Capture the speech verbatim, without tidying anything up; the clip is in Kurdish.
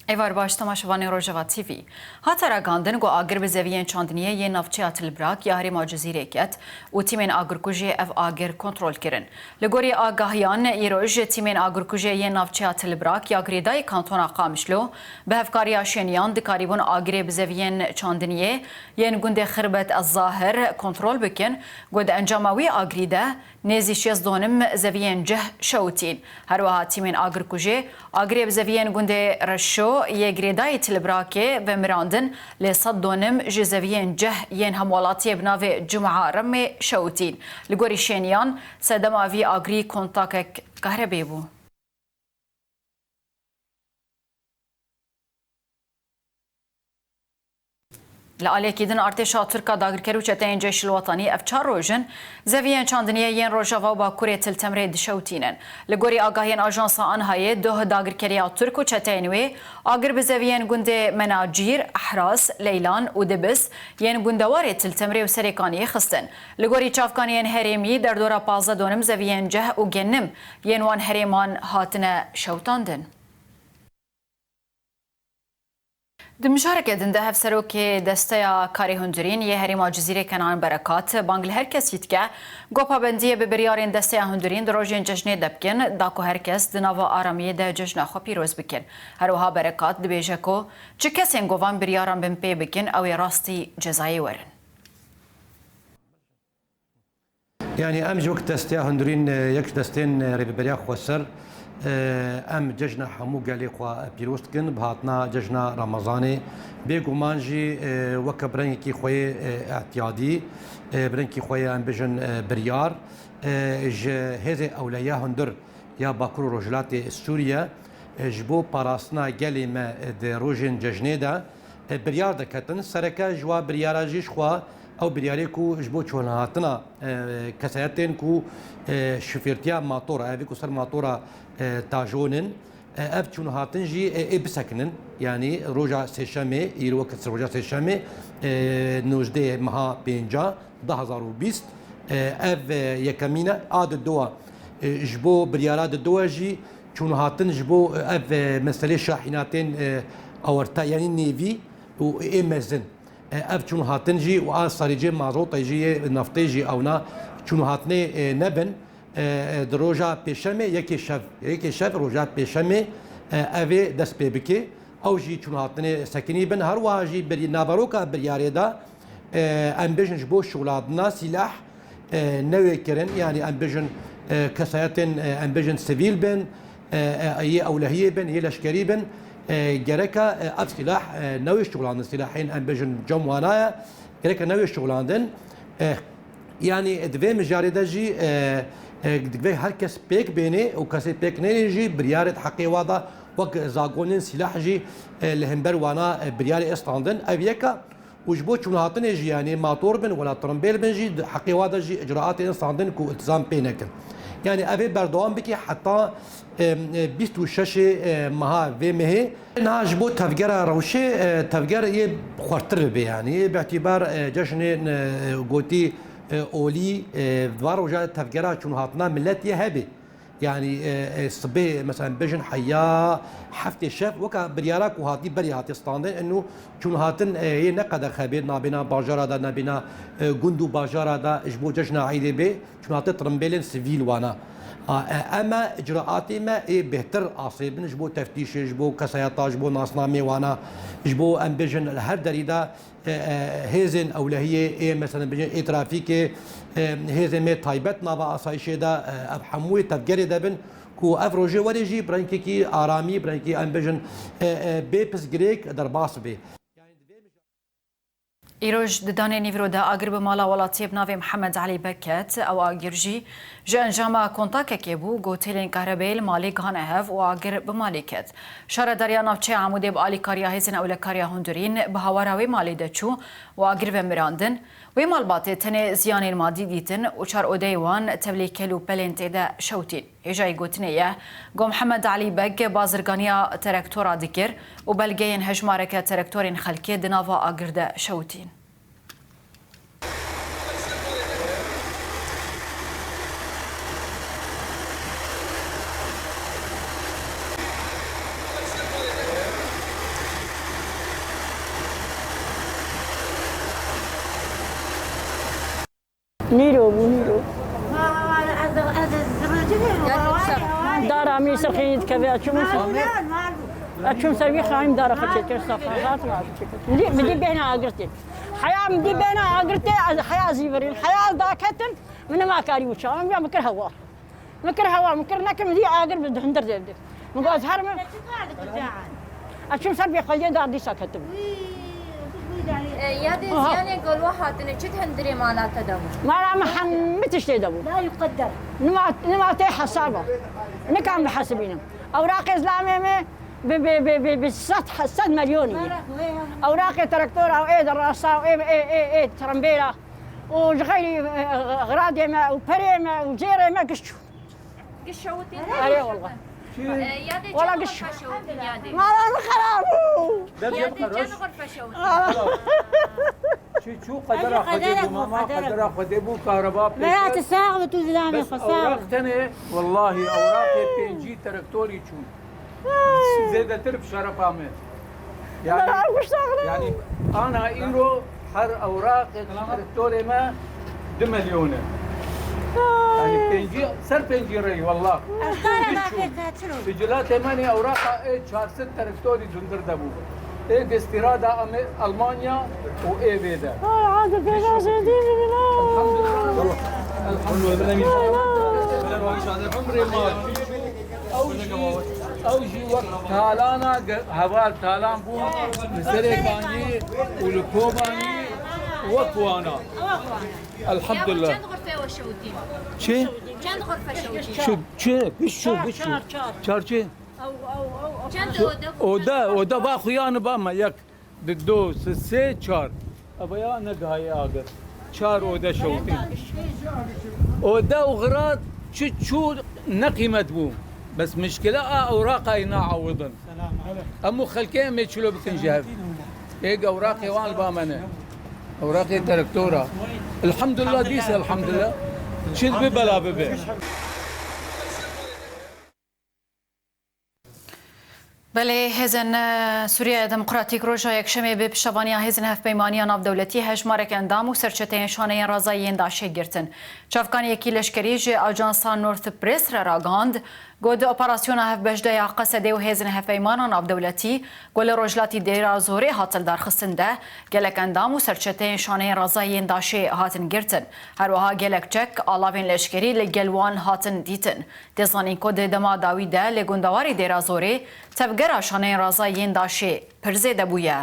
Êvar baş, temaşevanên Rojava T V. Hate ragihandin ku agir bi zeviyên çandiniyê yên navçeya Tilbrak ya herêma Cizîrê ket û tîmên agirkujê ev agir kontrol kirin. Li gorî agahiyan, îroj tîmên agirkujê yên navçeya Tilbrak ya girêdayî kantona Qamişlo bi hevkariya şêniyan dikarîbûn agirê bi zeviyên çandiniyê yên gundê Xirbet Ez Zahir kontrol bikin, ku di encama wî agirî de nêzî şêst donim zeviyên cih şewitîn. Her wiha tîmên agirkujê agirê bi zeviyên gundê Reşo yê girêdayî Tilibrakê vemirandin, lê sed donim ji zeviyên cih yên hemwelatiyê bi navê Cuma Remê şewitîn. Li gorî şêniyan, sedema vî agirî kontakek kahrebê bû. Li aliyekî din, artêşa Tirk a dagirker û çeteyên Ceyşil Wetanî ev çar roj in zeviyên çandiniyê yên Rojava û Bakurê Til Temrê dişewtînin. Li gorî agahiyên ajansa Anhayê, doh dagirkeriya Tirk û çeteyên wê agir bi zeviyên gundê Menacîr, Ehraz, Leylan û Dibis yên gundewarê Til Temrê û Serêkaniyê xistin. Li gorî çavkaniyên herêmî, derdora pazdeh donim zeviyên ceh û genim yên wan herêman hatine şewtandin. Di mijareke din de, Hevserokê Desteya Karê Hundirîn yê Herêma Cizîrê Kenan Berekat bang li her kesî dike ku pabendiyê bi biryarên Desteya Hundirîn di rojên cejnê de bikin, da ku her kes di nava aramiyê de cejna xwe pîroz bikin. Her wiha Berekat dibêje ku çi kesên ku van biryaran bin pê bikin, ew ê rastî cezayê werin. Yanî em jî wek desteya hundirîn, e, yek ji destên, e, Rêveberiya Xweser, e, em cejna hemû gelê xwe pîroz dikin bi hatina cejna Remezanê. Bêguman jî, e, weke bi rengekî xwe yê, e, îtiyadî, e, bi rengekî xwe yê em bijin, e, biryar, e, ji hêzên ewlehiya hundir ya Bakur û Rojhilatê Sûriye, e, ji bo parastina gelê me, e, di rojên cejnê de, e, biryar derketin. Sereke ji wa biryara jî ji xwe ew biryarê ku ji bo çolhatina, e, kesayetên ku, e, şofêrtiya matora, evê ku ser matora, e, tajonin, e, ev çûnhatin jî, e, ê bisekinin. Yanî roja sêşemê, îro wek roja sêşemê, e, nozdeh meha pênca, du hezar û bîst, e, ev, e, yekemîn e. A di dua, e, ji bo biryara di dua jî çûnhatin ji bo, e, ev, e, meselê şahînatên, e, awerte, yanî nêvî û ê mezin. E, ev çûnhatin jî û a sarîcê mazotê jî yê naftê jî ewna çûnhatinê, e, nebin. E, e, di roja pêşemê, yekê şev, yekê şev roja pêşemê, e, ev ê dest pê bike. Ew jî çûnhatinê sekinî bin. Her wiha jî bir-, naveroka biryarê de, e, em bêjin ji bo şuxulandina sîlah, e, newê kirin, yanî em bêjin, e, kesayetên, e, em bêjin sivîl bin, e, e, yê ewlehiyê bin, yê leşkerî bin, e, gereke, e, ev sîlah, e, newê şuxulandin, sîlahên em bêjin cem wana ye, gereke newê şuxulandin. E, yanî di vê mijarê de jî, e, e, divê her kes pêk bênê û kesê pêk nênê jî biryarê di heqê wa de wek zagonên sîlah jî, e, li hember wana, e, biryarê ê standin. Ev yek e. Û ji bo çûnhatinê jî, yanî mator bin wela tirimbêl bin jî, di heqê wa de jî îcraatê din standin ku îltizam pê nekin. Yanî ev ê berdewam bike heta, em, e, bîst û şeş ê, e, meha vê mehê. Niha ji bo tevgera rewşê, e, tevger yê xwertir bibe, yanî yê bi îtîbar, e, cejnên, e, gotî, e, olî, e, va roja tevgera çûnhatina millet yê hebe. Yanî, e, e, sibê, mesela, bêjin heya heftê şev, weka biryara ku hatî berê hatî standin, eno çûnhatin, e, yê ne qedexe bê, nabêna bajara de, nabêna, e, gund û bajara de ji bo cejna Eydê bê, çûnhatin tirimbêlên sivîl wana. A, e, eme icraatê me ê bêhtir asê bin ji bo teftîşê, ji bo kesayeta, ji bo nasnamê wana, ji bo em bêjin li her derî de e, e, hêzên ewlehiyê, ê, mesela, bijin, ê trafîkê, e, hêzên me taybet nava asayişê de, e, ev hemûyê tevgerê de bin ku ev rojê werê jî bi rengekî aramî, bi rengekî, em bijin, e, e, bê pirsgirêk derbas bê. Îroj di danê nîvro de agir bi mala welatiyê bi navê Mihemed Elî Bek ket. Ew agir jî ji encama kontakekê bû ku têlên kahrebeyê li malê gihane hev û agir bi malê ket. Şaredariya navçeya Amûdê bi alîkariya hêzên ewlekariya hundirîn bi hawara wê malê de çû û agir ve mirandin. Wê malbatê tenê ziyanên madî dîtin û çar odeyê wan tevlî kel û pelên tê de şewtîn. Hêjayî gotinê ye ku Mihemed Elî Beg bazirganiya terektora dikir û belgeyên hejmareke terektorên xelkê di nava agir de şewtîn. Nîro bû, nîro. Dara min sirxînî dikeve, ez çûm ser, ez çûm ser vî xayim dara xwe çêkir, safa hat, min çêkir. Min dî, min dî bêhna agirtê. Heya min dî bêhna agirtê, ez heya zîvirîn. Heya ez daketim, min nima karî uça. Min ya min kir hewa. Min kir hewa, min kir nekim, min dî agir bi hundir zevde. Min got, ez herim. Ez çûm ser vê xwediyê dar dîsa ketim. E, yadê Aha. ziyanê gelo hatine, çi hundirê mala te de bû? Mala min hemî tiştê de bû. La yuqedder. Nima, nima tê hesaba. Nikan bihesibînim. Ewraqê zilamê me bi, bi, bi, bi, bi sed, sed milyonî ye. Ewraqê traktora û ê derasa û ê, ê, ê, ê trembêla û ji xeyrî, e, e, xiradê me û perê me û cêrê me giş çû. Giş şewitî? Erê wallah. Çi? E, yadê Wala çend giş. Xurfe şewitî yadê? Mala min xerab bû. Yadê çend xurfe şewitî? Çi çû qedera Xwedê bû, mama, qedera Xwedê bû, kareba pê. Meya tu sax bi tu zilamê xwe sax. Ewraq tenê, wallahî, ewraqê pêncî traktorî çûn. Zêdetir bi şerefa me. Yani, yani ana îro her ewraqê traktorê me du milyon e. Yani pêncî, ser pêncî rey, wallah. Bi cilatê me nê ewraqa ê çar sed traktorî dundir de bû. Ê destîrada em ê Almanya û ê vê de. Ay, hadi pênaşê dî bibin, ha. Elhamdülillah. Elhamdülillah. Ay, ay. Ew jî, ew jî wek talana ge-, heval talan bû, li Serêkaniyê û li Kobaniyê wek wana. Elhamdülillah. Çend xurfe we şewitî? Çi? Çend xurfe şewitî? Çi, çi? Biş çû, biş çû. Çar, çar. Çar çi? Çend ode? Ode, ode va xuyanî ba me yek. Di do, si, sê, çar. Ev ya ne gihayê agir. Çar ode şewitî. Ode û xirat çi çû ne qîmet bû. Bes mişkile a ewraqayî naewidin. Em û xelkê em ê çilo bikin ji hev. Êk ewraqê wan li ba me ne. Ewraqê direktora. Elhamdulillah dîsa elhamdulillah. Çi dibe bela bibe. Belê, Hêzên, e, Sûriyeya Demokratîk roja Yekşemê bi piştevaniya Hêzên Hevpeymaniya Navdewletî hejmarek endam û serçeteyên şaneyên razayî yên DAIŞê girtin. Çavkaniyekî leşkerî ji ajansa North Press re ragihand, got, operasyona hevbeşde ya Qesedê û Hêzên Hevpeymana Navdewletî ku li rojhilatî Dêra Zorê hat lidarxistin de, gelek endam û serçeteyên şaneyên razayî yên DAIŞê hatin girtin. Her wiha gelek çek alavên leşkerî li gel wan hatin dîtin. Tê zanîn ku di dema dawî de li gundewarê Dêra Zorê tevgera şaneyên razayî yên DAIŞê pir zêde bûye.